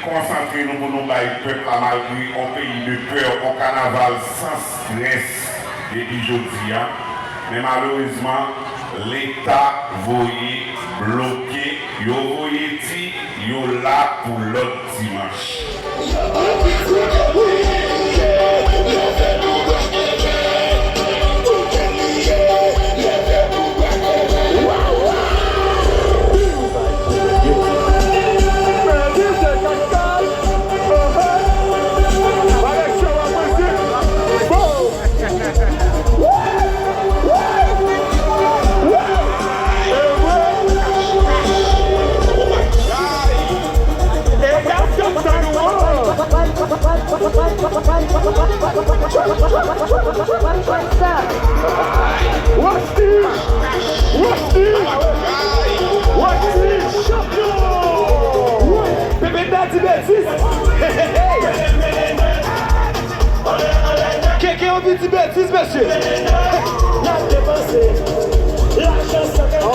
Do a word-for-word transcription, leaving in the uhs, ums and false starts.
Konsantre nou pou nou bay pèp la, malgre on peyi de pè, on kanaval san strès depi jodi a. Men malerezman, Leta voye bloke, yo voye di yo la pou lòt dimanch. What's this? What's this? What's this? Champion! Pepe Daddy Betis! Keke anvi di betiz, mesye! N ap depanse lajan san kèk.